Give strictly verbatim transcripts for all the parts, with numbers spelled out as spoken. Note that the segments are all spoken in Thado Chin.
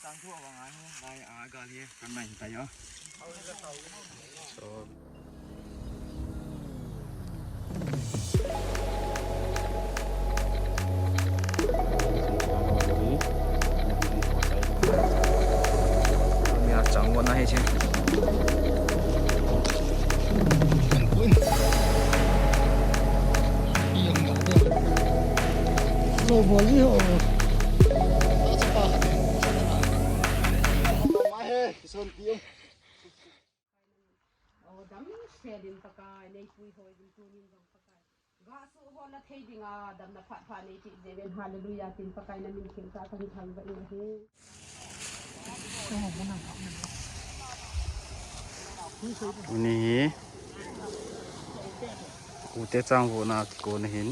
Ang thu awang ahi, lai a gal hi, kan mai tai o. So. Mi a chang wan ahi che. Lo bol ji ho. Aw, dam se din Pakai, neipui hoi din tunin jong Pakai. Ga su hon na thei dinga, damna phat phat nei ti jeh uvin, hallelujah, tin Pakai na min theng ta kan thang ba in ahi. Tuni hi, ute chang vo na kikon ahin.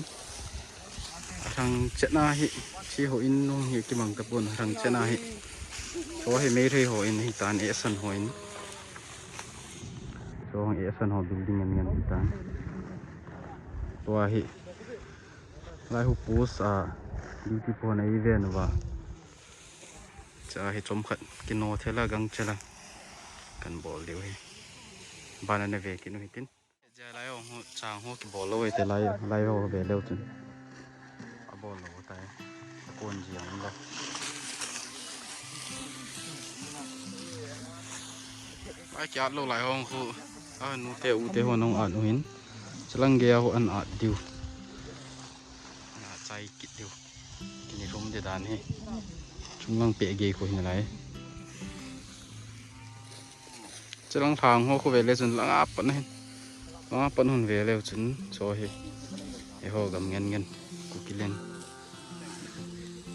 Arang chetna hi, chi ho in nung hi kimang tapon, arang chetna hi. Cho hi meirei ho in hi tan, esan ho in. Cho hong esan ho building ngen ngen hi tan. Tua hi. Lai hu post a duty pon a event uva. Cha hi chomkhat kino thela gang chela. Kan bol diu hi. Bana na ve kinu hitin. Ja lai ho chang ho kibol lou te lai, lai ho ve leu chun. A bol lou tai. A kon ji ang lo. Ai kia lou lai ho khu. A nu te u te ho nong an u hin. Chalang ge ho an at diu. Na chai kit diu. Kini rum de dan hi. Chunglang pe ge ko hin lai. Chalang thang ho khu ve le chun langa pan hin. Langa pan hun ve le chun cho hi. Eiho gam ngen ngen. Kukilen.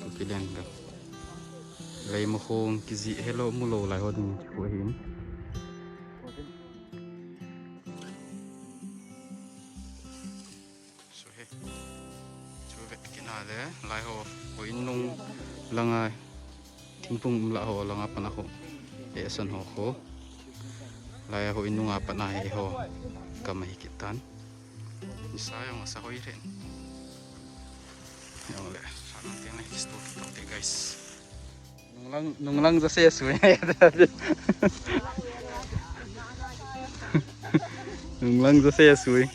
Kukilen gam. Lei mo khong kiji hello mu lou lai ho ding khu hin. Chu hi. Chu vet kit na le, lai ho, ho in nung langa, thingphung um lah ho, langa pana ho. Esan ho ho. Lai ho in nunga pana hi ho. Gam ahi kit tan. Nisa jong asa hoi ren. Jong le, sa nang teng le, kisto kit te guys. Nunglang, nunglang jase sui. Nunglang jase sui.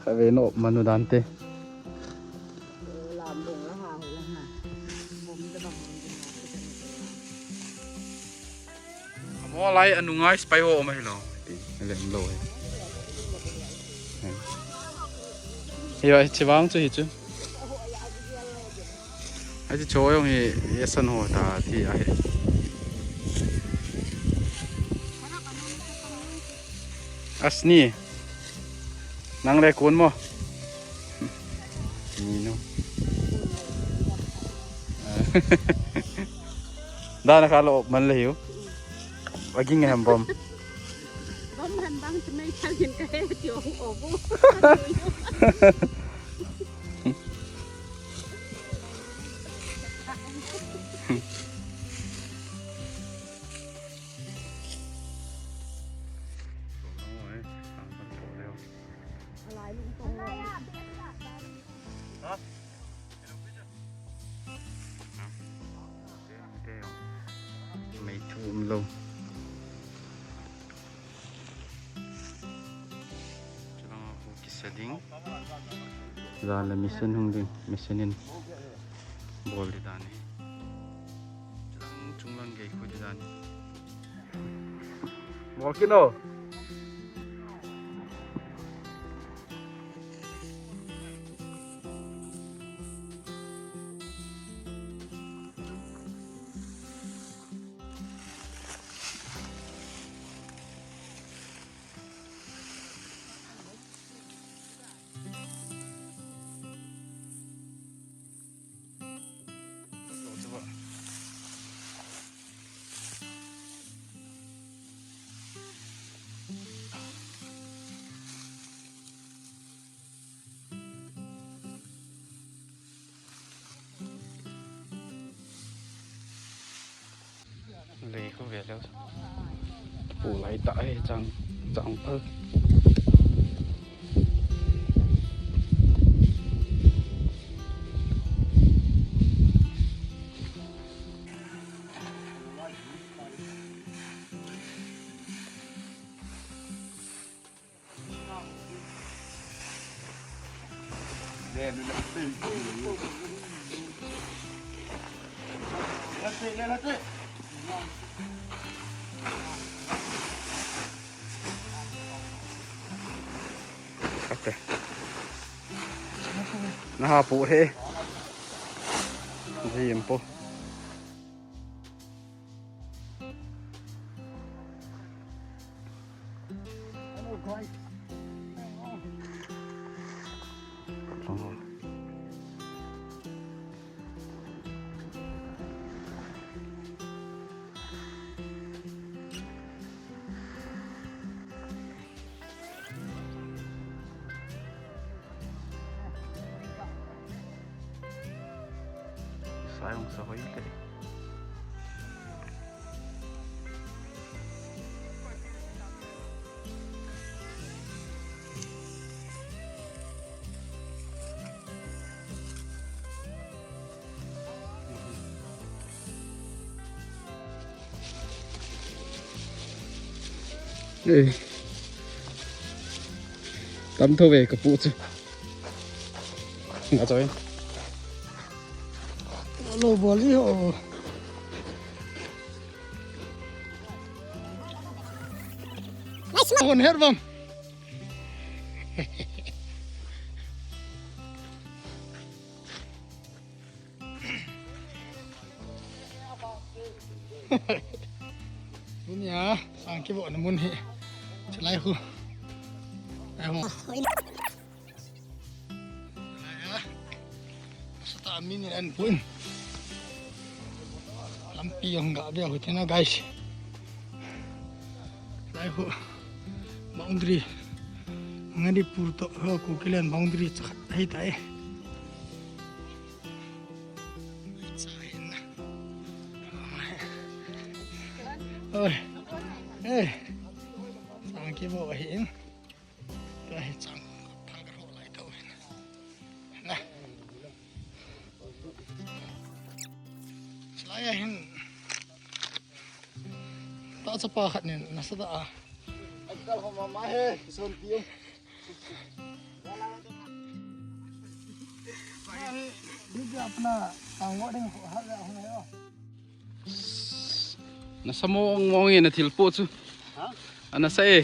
Kave no manu dante. Amo lai anunga spy ho ma hilo. Ti, le lo he. Hi, hi, chivang chu hi chu. Aji cho jong hi, esan ho ta, ti ahi. Asni. Nang le kun mo. Ni no. Dana ka lo man le hiu. Aging hem bom. Bom han bang tu mai thal hin ka he ti o o bo. Mei thu um lou. Chulang a khu kisa ding. Jan le mission hung ding, mission in bol di dan hi. Chulang chunglang gei khu di dan hi. Bol kit o. Lei khu ve leu. Pu lai ta e, chang, chang phal. Kate. Naha pu he. Jim po. Hello, guys. Sa jong sa hoi le. Ei. Tam tho ve ka pu chu. Nga choi. Lo bol ji ho. Nice one. Hon her bam. Mun a, sang kibohna mun hi. Chulai khu. Ai ho. Chulai a. Sata min in an pun. Lampi jong ga ve ho thina, guys. Chulai khu. Boundary. Manipur to ho Kukiland boundary cha khat ahi tai. Oi. Ei. Sang kiboh ahin. Tua hi chang thang ka lho lai tau hin. Na. Chulai a hin. Ta chapa khat nin nasa ta a. Ai kal ho mama he, son tiu. Didi apna angwa ding ho ha le ho he. Nasa mong mong e na thil po chu. Ha? Ana sa e.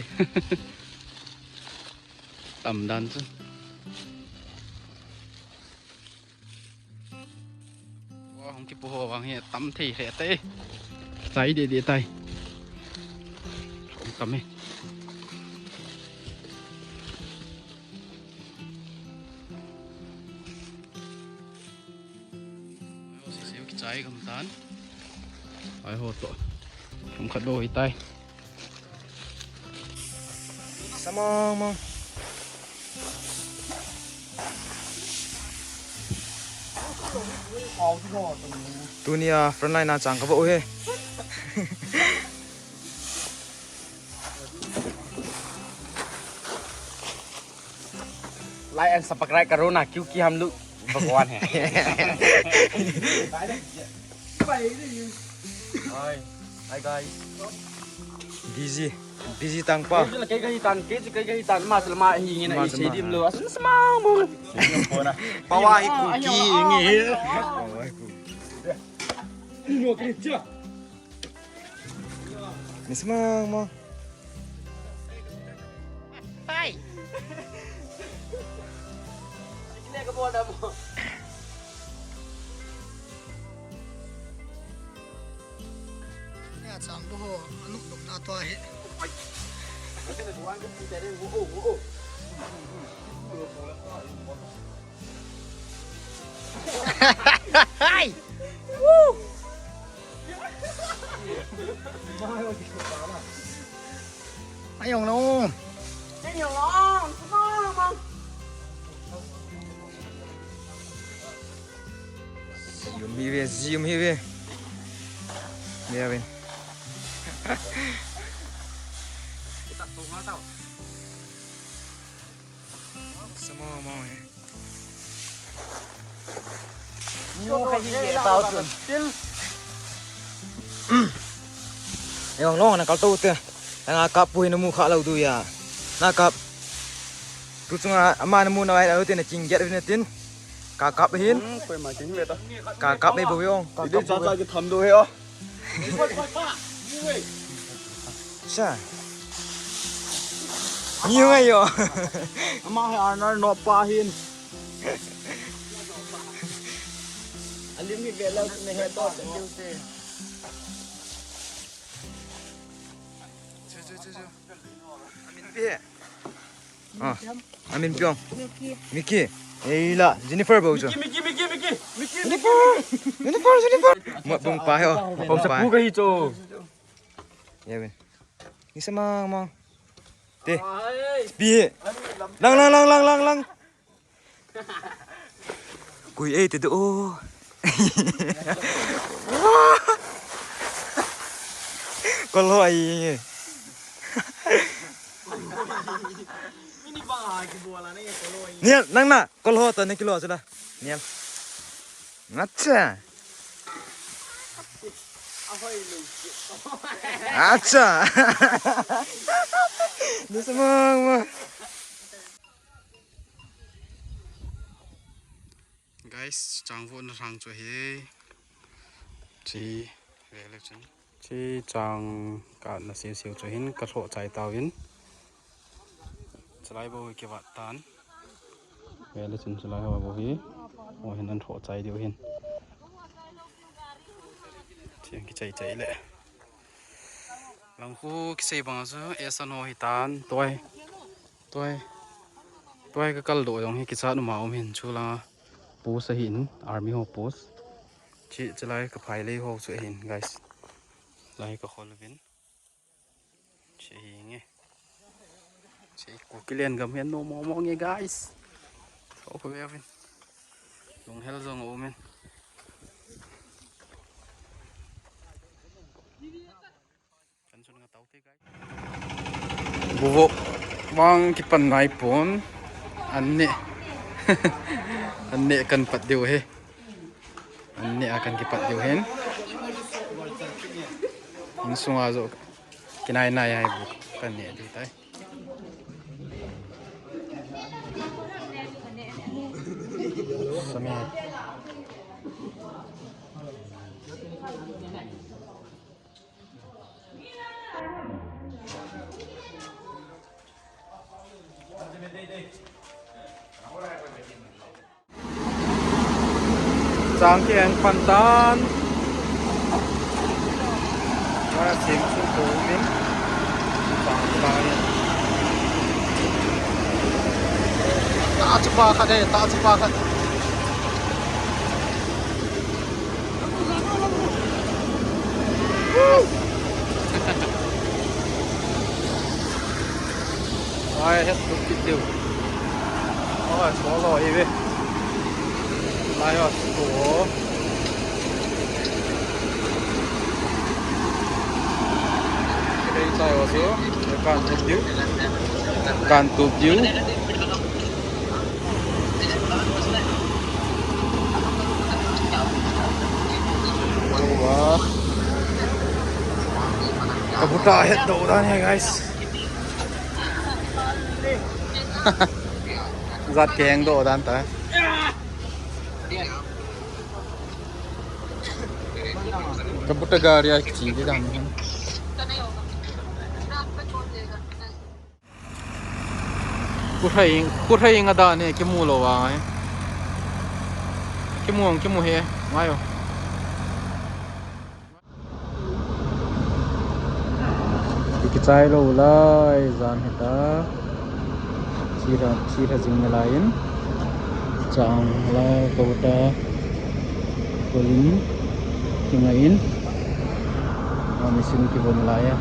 Tam dan chu. Wa hung kipu ho vang hi tam thei he te. Chai de de tai. Hung tam e. Siseu kichai gam tan. Ai ho to. Thum khat bou hi tai. Sa mong mong. Tunia frontline a chang ka vo u he. Like and subscribe karo na, kyunki hum log bhagwan hai. Hi, hi guys. Busy, busy tang pa. Kei kahi tan, kei chu kei kahi tan, ma sel ma hi nge na. Ma i sel ma sei dim ha. Lo, asun sa mong mong. Pawa hi kuki nge. Pawa hi kuki. Ni sa mong mong. Pai. Kine ka bol da mo. Ya chang bo ho, anu dum na to hi. Hai. Woo. Ai jong lo. Ai jong lo. Zoom hi ve, zoom hi ve. Ve ve. Sa mong mong e. Ni mo kha hi ye tao chun. Jong long na kal to te. Nga kap pu hi na mu kha lou du ya. Na kap. Tu chunga ama na mu na vai lou te na king get ve na tin. Ka kap hin. Hmm, koi ma kin ve ta. Ka kap ei bo yong. Ka kap cha cha ki tham do he o. Sa. Ni ngai yo. Ama he anar no pa hin. Alim hi ve la ne he to se diu se. Chu chu chu chu. Amin pi he. Ah, amin piong. Mickey. Mickey. Ei la, Jennifer bo chu. Mickey, Mickey, Mickey, Mickey. Mickey. Jennifer. Jennifer, Jennifer. Ma bung pa he o. Bung pa. Pu ka hi chu. Ya ben. Ni sa mang mang. Te. Pi he. Lang lang lang lang lang lang. Kui ei te do. Kol ho ai. Niel, nang na, kol ho ta ne kilo sila. Niel. Acha. Acha. Ni sa mang mang. Guys, chang vo na rang chu he. Chi ve le chun. Chi chang ka na siu siu chu hin ka lhoh chai tau hin. Chalai bo hi kivat tan. Ve le chun chalai ho bo hi. O hin an lhoh chai diu hin. Chi kichai chai le. Lang khu kisei bang chu esan ho hi tan toi. Toi. Toi ka kal do jong hi kichat uma um hin chu langa. Post ahin, army ho post. Chi, chi lai ka phai lei ho chu ahin, guys. Lai ka khol vin. Chi hi nge. Chi Kuki len gam hian no mo mo nge, guys. Tho ko ve vin. Lunghel jong um in. Kan sun nga tau te, guys. Buvo vang kipan nai pon. An ne. An ne kan pat diu he. An ne a kan kipat diu hen. Insunga jo kinai nai hai bu kan ne diu tai. Sami. Chang ki eng pan tan. Wa sim su ko min. Chang ki lai. Ta chu pa khat e, ta chu pa khat. Ai, het tu kit diu. Ai, solo hi ve. Lai ho, tu ho. Kei tai ho chu. Kan tu diu. Kan tu diu. Ka buta het doh dan hi, guys. Jat keng doh dan ta. Ka buta gari a kichi di dan. Kuthai, kuthai nga dan e, kimu lou vang e. Kimu, kimu he, ngai o. Kichai lou lai, jan hita. Chira, chira jing lai in. Chang lai, kota. Kolin, kingai in. Ami sin kibon lai e.